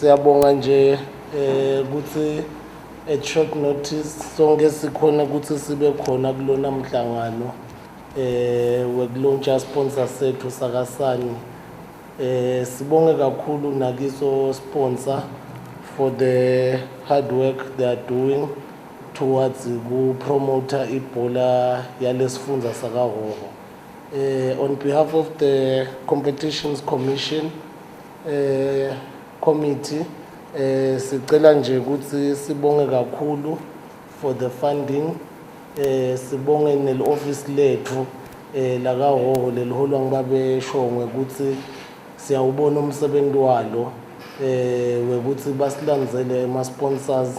Siyabonga nje kutsi at short notice sonke sikhona ukuthi sibe khona kulona mhlangano wekulauncha sponsor sethu sakaSani. Sibonge kakhulu nakiso sponsor for the hard work they are doing towards ku-promota ibhola yalesifundza sakaHhohho. On behalf of the Competitions Commission committee, sicela nje ukuthi sibonge kakhulu for the funding, sibonge nel office lethu la kaHhohho leliholwa ngibabe Shongwe ukuthi siyawubona umsebenzi walo wekuthi basilandzele ema sponsors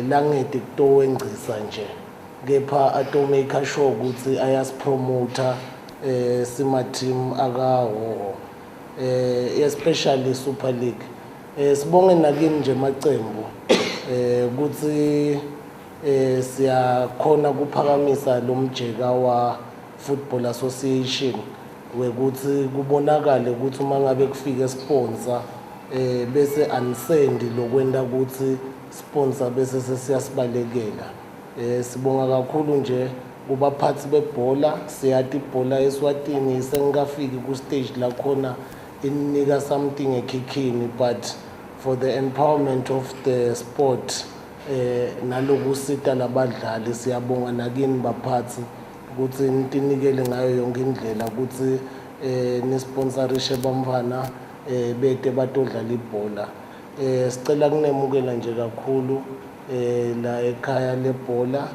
langeti kutowengcisa nje, kepha ato make sure ukuthi ayasipromota sima team akaHhohho, especially Super League. Sibonge nakini nje macembu ukuthi siyakhona kuphakamisa lo mjeka wa Football Association wekuthi kubonakale ukuthi uma ngabe kufike sponsor bese anisendi lokwenta ukuthi sponsor bese sesiyasibalekela. Sibonga kakhulu nje kubaphathi bebhola. Siyati ibhola eSwatini sengikafiki ku stage la khona inika something ekhikhini, but for the empowerment of the sport nalokusita labadlali, siyabonga nakini baphathi ukuthi nitinikele ngayo yonke indlela ukuthi nisponsorishe bamfana bete batodlala ibhola. Sicela kunemukela nje kakhulu la ekhaya lebhola,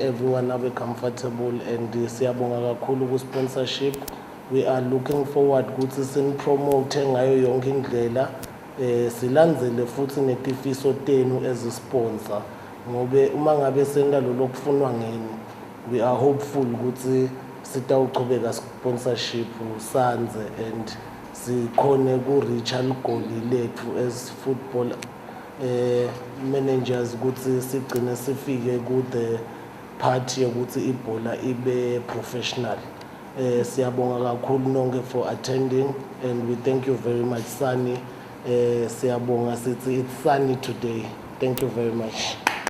everyone abe comfortable and siyabonga kakhulu ku sponsorship. We are looking forward ukuthi sinipromote ngayo yonke indlela, silandzele futhi netifiso tenu as a sponsor, ngobe uma ngabe senta lo lokufunwa ngeni, we are hopeful ukuthi sitawuchubeka sponsorship sandze and sikhone ku-reacha ligoli lethu as football managers ukuthi sigcine sifike ku the part yokuthi ibhola ibe professional. Siyabonga kakhulu nonke for attending and we thank you very much, Sunny. Siyabonga, sithi it's sunny today. Thank you very much.